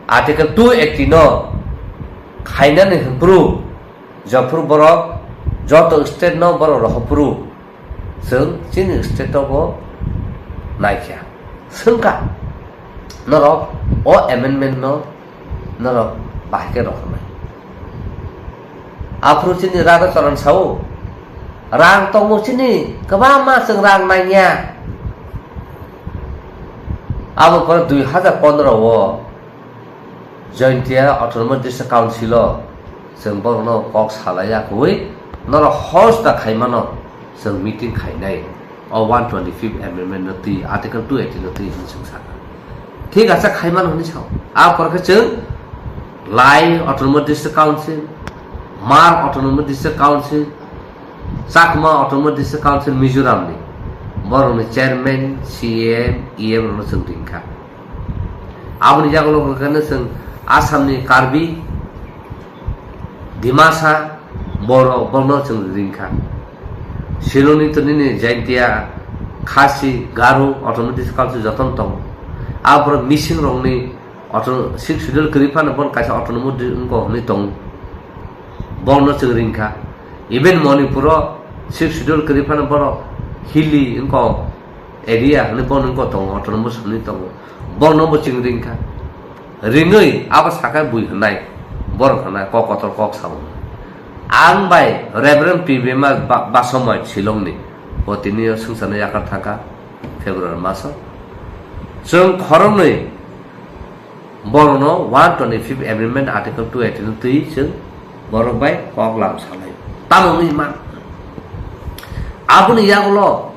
article two eighty no khainani hwnphru Jophru borok joto state no borok rohorphuru chwng chini state o bo naikha. Swngkha norok o amendment no norok bahai khe rohornai. Aphuru chini Radha Charan sao rang tongo chini kwbangma chwng rang nangya. Abo pore dui hajar pondro o Jaintia Autonomous District Council o chwng borokno kok salai ya kwrwi norok hos da khaimano chwng meeting khainai o one twenty fifth amendment no twi article two eighty no twi hwnwi chwng sakha. Thik asa khaimano hwnwi sao. A porkhe chwng Lai Autonomous District Council, Hmar Autonomous District Council, Chakma Autonomous District Council Mizoram ni borokni chairman, C M, E M rokno chwng ringkha. Aboni yagulo hwnkhe chwng Assamni Karbi, Dimasa, Boro, bono chwng ringkha. Shillongni to nini Jaintia, Khasi, Garo, Autonomous District Council jotono tongo. Aborok Misingrokni auto-, Sixth Schedule kwrwi phano bono kaisa Autonomous District wngkha hwnwi tongo. Bono chwng ringkha. Even Manipuro Sixth Schedule kwrwi phano bono Hilly wngkha. Area hwnwi bono wngkha tongo, autonomous hwnwi tongo. Bono bo chwng ringkha. Ringwi abo sakha bui hwnai, borok hwnai, kok kotor kok sao. Ang bai Reverend P Bema ba-, Basomai Shillongni, bo tini o swngcharno yakar thangkha February maso. Chwng khoroknwi Borokno one twenty fifth Amendment Article two eighty no twi chwng borok bai kok lam salai. Tamo wngwi man. Aboni yagulo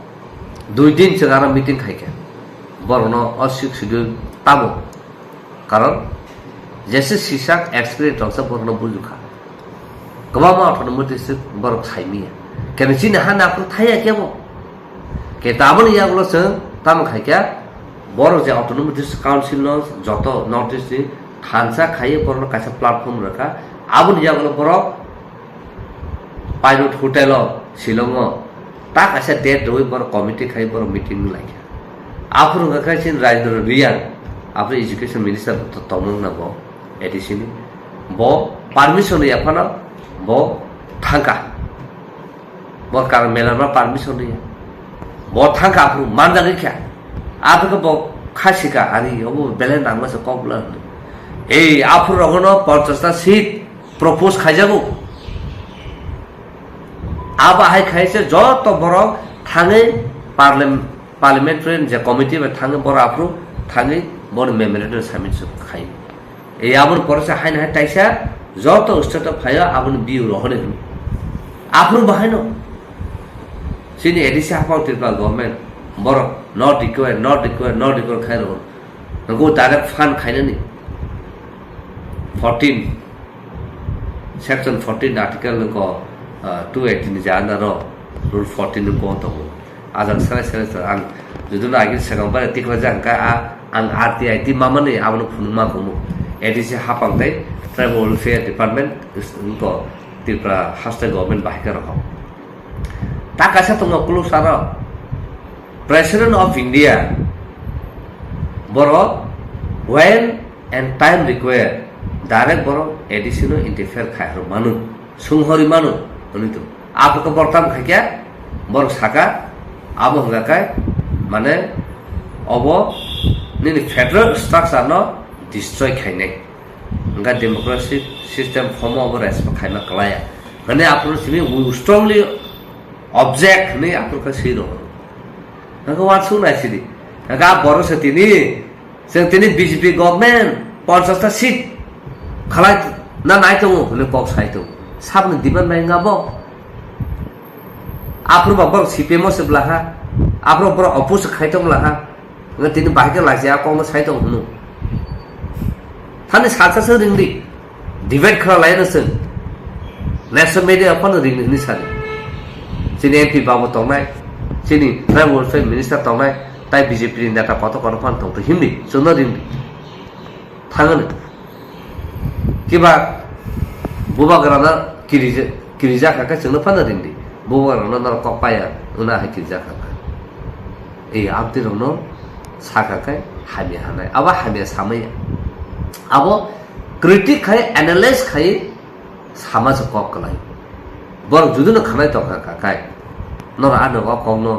dui din chwng aro meeting khaikha. Borokno o Sixth Schedule tamo. Karon jesa sisak experience roksa borokno bujukha. Kwbangma autonomous district borok saimanya. Kene chini ha naphru thaiya kebo. Ke taboni yagulo chwng tamo khaikha, borok je Autonomous District Council no joto North East ni thansa khaiwi borokno kaisa platform rwkha. Aboni yagulo borok Pilot Hotel o Shillong o ta kaisa date rwui borok committee khai borok meeting laikha. Aphuru wngkha khe chini Rajendra Reang, aphuru Education Minister to tongmung na bo A D C ni. Bo permission rwya phano bo thangkha. Bo karon mela no permission rwya. Bo thangkha aphuru manjagwi kha. Aphuru bo khasika ari obo belai nangma se kok bwla hwnwi. Ei aphuru rogono ponchash ta seat propose khaijago. Abo hai khaise joto borok thangwi parliam-, parliamentary je committee bai thangwi borok aphuru thangwi bono memorandum submit khai. Ei aboni pore se haino hai taisa joto state o phaio aboni biu rohorni hwnwi. Aphuru bo haino chini A D C haphang Tripura government borok not required, not required, not required khai rw. Nokho direct fund khainani fourteen, section fourteen article nokho, ah, two eighteen ni jana ro rule fourteen nokho tongo. Ajak sere sere sere ang juduna agin segang bare tikla jang ka a ang R T I ti mamani abono phunuma kumu. A D C hapang tei tribal welfare department nokho Tripura haste government bahai khe rohok. Ta kaisa tongo kulu saro. President of India borok when and time required direct borok A D C no interfere khai hor manu, sunghori manu, hwnwi to. Abo khe borok tam khai khe borok saka abo hwnga khe mane obo nini federal structure no destroy khainai. Hwnga democracy system form obo respect khaima klaya. Hwnwi aphuru simi we strongly object hwnwi aphuru khe swi rw. Hwnga wansuk nai sidi. Hwnga borok se tini Chwng tini B J P government ponchash ta seat khalai na nai tongo hwnwi kok sai tongo. Saboni demand bai wngya bo? Aphuru ba borok C P M o se bwla ha. Aphuru borok oppose khai tong bwla ha. Hwnwi tini bahai khe lachi a kokno sai tongo hwnwi. Thani salsa se ringdi. Debate khala laino chwng. National media phano ringni hwnwi sadi. Chini M P babu tongnai, chini tribal welfare minister tongnai, tai B J P ni neta kotor kotor phano tongtwi himdi, chwngno ringdi. Thangani. Kiba bubagrana kirija-, kirijak hakhe chwngno phano ringdi. Bubagrana norok kok paya, wngna hai kirijak hakhe. Ei abdi rokno sakha khe hamya hanai. Abo hamya samaya. Abo critic khai, analyze khai sama se kok kwlai. Borok judino khanai tongkha kha khai. Norok ano o kokno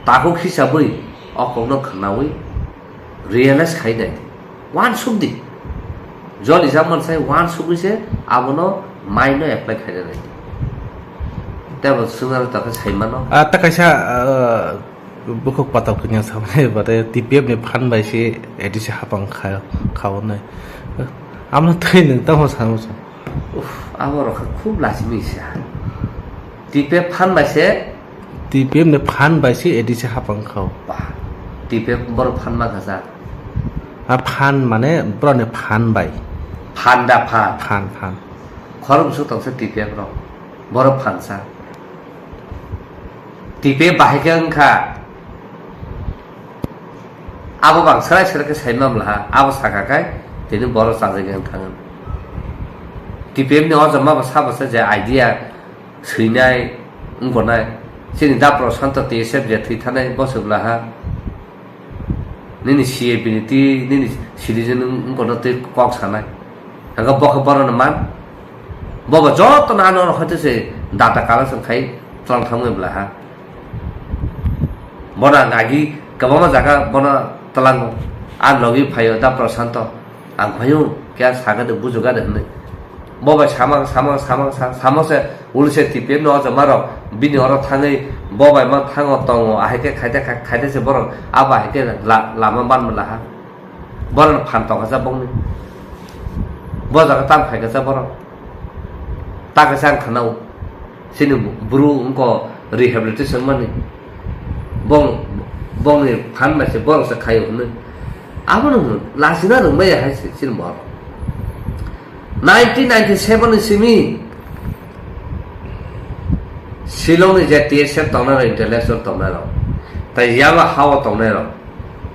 takhuk hisabwi o kokno khnaui realize khai nai. Wansuk di. Joli jak mansai wansugwi se abono mind no apply khai nai. Tebo swngnaro takhe sai mano. Ah, ta kaisa, ah, Bukhuk patok kanya samani bade T P F ni phan bai se A D C hapang kha-, khaonai. Amno twi nwng tamo samo sa. Uff, abo rok kha khub lachimi sa. T P F phan bai se? T P F ni phan bai se A D C hapang khao. Bah, T P F borok phan ma kha sa. A phan mane borok ni phan bai. Phan da phan. Phan, phan. Khorok bwswk tong sa T P F rok. Borok phan sa. T P F bahai khe wngkha. Abo bang serai serai khe sai mamla ha. Abo saka khai tini borok chajagwi wng thangwi. T P F ni o jama bo sabo se je idea swinai wngkonai. Chini da Prashanto T S F je thwi thanai bo se bwla ha. Nini C A B ni twi nini citizen wng-, wngkha no twi kok sanai. Hwnkhe bo khe borokno man. Bo bo jotono ano oro hoite se data collection khai tlang thangwi bwla ha. Bono ang agi kwbangma jaga bono tlango. Ang logi phaio da Prashanto. Ang phaio kya saga de bujuga de hwnwi. Bo bai samang, samang, samang, sa-, samang se uli se T P F ni o jama rok bini oro thangwi bo bai ma thango tongo, ahai khe khaite kha-, khaite se borok abo ahai khe la-, lama ban mala ha. Borok phan tong kha bongni. Bo jaga tam khai kha borok. Ta khe sang khanao. Sini bru wngko rehabilitation mani. Bong, bongni phan bai se borok se khaio hwnwi. Abono hwn, lachina rwngmaya hai se chini borok. Nineteen ninety-seven ni simi Shillong ni je T S F tongnai rok, intellectual tongnai rok, tai Yaba hao tongnai rok,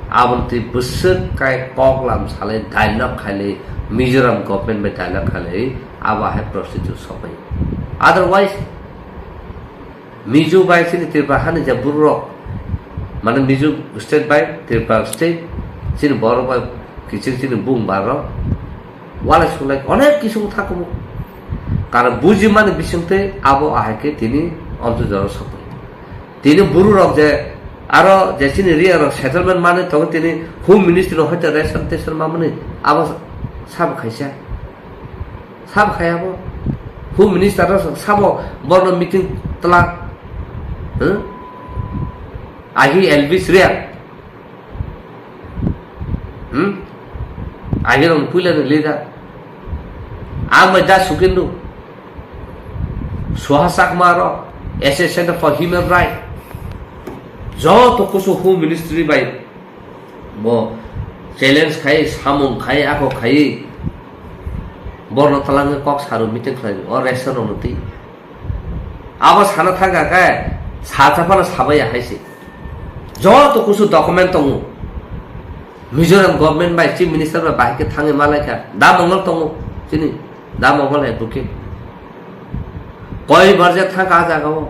aboni twi bwswk kai kok lam salai dialogue khailai, Mizoram government bai dialogue khailai, abo hai prostitute sokmai. Otherwise, Mizo bai chini Tripura hani je bururok, mane Mizo state bai Tripura state, chini borok bai kiching chini bung barok, walai sulai onek kisu thakumu. Karon bujimani bisingtwi abo ahai khe tini omtwi jora sokoi. Tini bururok je aro je chini riya rok settlement mani tongo tini Home Ministry no hoite ration teson mamani abo sabo khaisa. Sabo khai abo. Home Minister no sabo borno meeting tla. Hmm? Agi Elvis Reang. Hmm? Agi rong puila ni leader. Ang bai da Sukindu. Suhas Chakma ro. Association for Human Right. Joto kusu Home Ministry bai. Bo Challenge khai, samung khai, ako khai. Borno talangwi kok saru meeting khlai o ration rokno twi. Abo sana thangka khe sa chaphano sabaiya hai se. Joto kusu document tongo. Mizoram government bai chief minister bai bahai khe thangwi malaikha. Da Mongol tongo chini. Da Mongol hai bukhe. Koi barjak thangka ah jagao.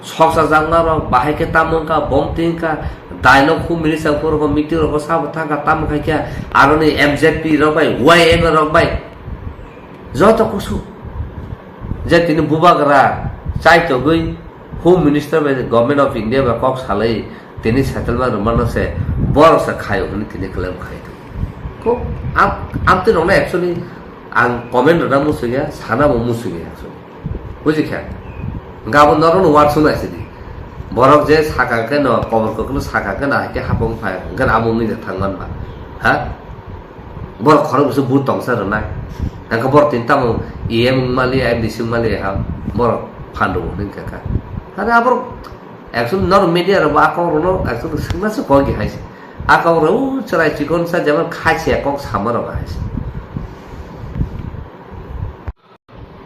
Soksa jakna rok bahai khe tamo wngkha, bom twi wngkha, daino khu mili sa khu rokho meeting rokho sabo thangkha tamo khai khe aroni M Z P rok bai, Y M A rok bai. Joto kusu. Je tini bubagra chaitogwi Home Minister bai Government of India bai kok salai tini settlement rwmano se borok se khaio hwnwi tini claim khai tongo. Ko am-, amtwi rokno actually ang comment rwna muchungya, sana bo muchungya actually. Buji kha? Gabon norokno uansuk nai sidi. Borok je saka khe no, kobor kokno saka khe no, hai khe hapung phai, hwnkhe abo wngwi je thang man ba. Ha? Borok khorok bisa but tongsa rwnai. Hwnkhe borok tini tamo E M wng mali, M D C wng mali ha. Borok phandu hwnwi kha kha. Hare aborok actually norok media rok bo akok rokno actually swngna se kok hai se. Akok rok u chwrai chikon sa jemon khai se kok sama rok hai se.